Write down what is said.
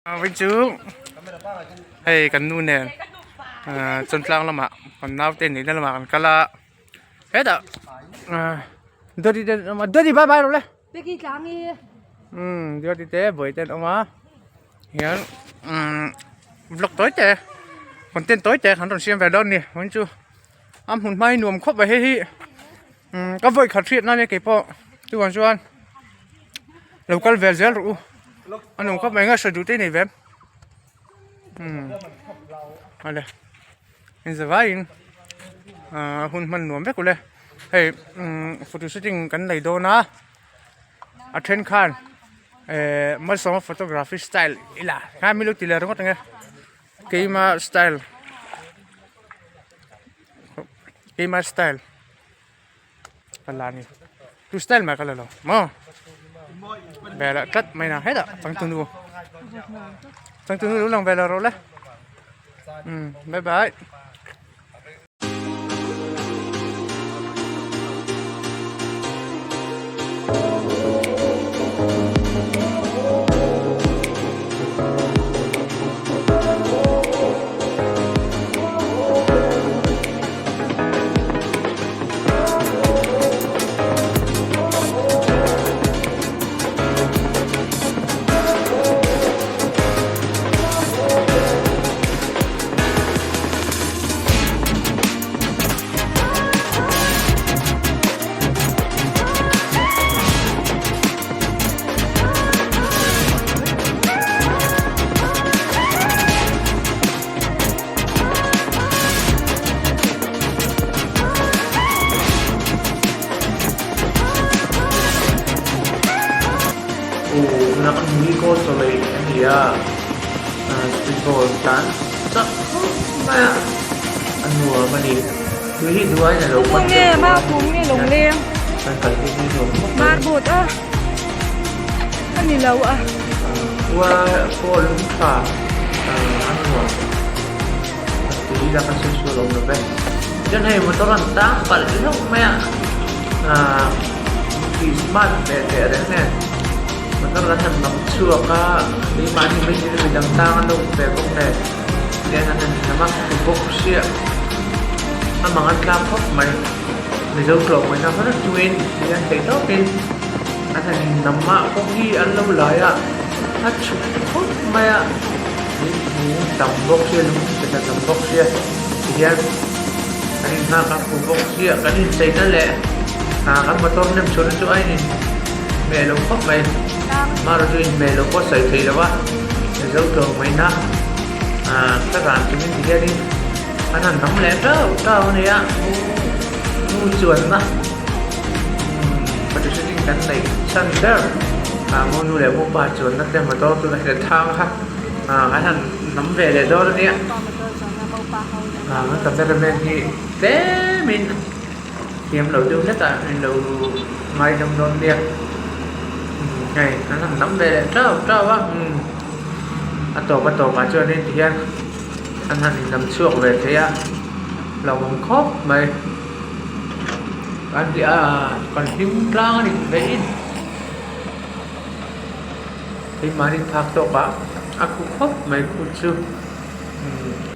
Vawin chu hei kan nu nen ahh chawntlang lamah kan naute neihna lamah kan kal a hetah ahh Duati te an awm a Duati bye bye rawh le umm Duati te buai te an awm a hian umm vlog tawi te content tawi te kan rawn siam ve dawn a ni vawiin chu a hmun hma hi nuam khawp mai hei hi umm ka vawi khat hriat nan e keipawh chuvang chuan. Lo kal ve zel rawh u a nuam khawp mai enge sawi duh te i nei ve em umm awle in za vaiin ahh hun hman nuam vek ule hei umm photo shooting kan nei dawn a a then khan ehh malsawma photography style ila kha mi lo ti leh ringawt ang e keima style keima style. Ka la ni tu style mai ka la lo maw ve lah tlat mai na hetah changtunu changtunu lo lang ve lo rawh le umm bye bye. Tuna kan hmu hi kawl chawlei a ni a, speed ball tlan chak khawp mai a, a nuam a ni. Tui hi duaiin a lo pan deuh tawh a, kan kal hi hi nuam khawp mai a ni. Khua pawh lung tha a nuam a tui la ka sawi sual awm lo ve. Chuan hei motor an tang palh hlauh mai a ahh Christmas ve teh reng nen motor kan han lam chhuak a keimahni mai ni lo midang tang an lo awm ve bawk nen tihian an han hnam a ti bawk sia a mang an tlang khawp mai Mizo tlawm ngaihna hman chungin tihian theih tawkin an han innam a kawng hi an lo lai a a chhuk khawp mai a lung tam bawk sia lung che ta tam bawk sia tihian kan inhak a khu bawk sia kan incheina leh ah kan motor nem chhunna chu a in hmeh lo khawp mai amaherawhchu inhmeh lo pawh sawi theih loh a mizo tlawm ngaihna ah ka ran chungin tihianin an han nam leh tauh tauh a nia mu chuanna. Photo shooting kan neih chhan ber ah mo nu leh mo pa chuanna te motor chu heta thang kha ah an han nam ve leh dawn a nia ah kan cameraman hi tlem in thiam lo deuh hlek a in lo ngaidam dawn nia hei an han nam ve leh tau tau a umm a tawp a tawp ah chuanin tihian an han inlam chhuak ve thei a hlauhawm khawp mai. Kan ti a kan hlim tlang a ni vein keimahni phak tawk ah a khu khawp mai khu chu.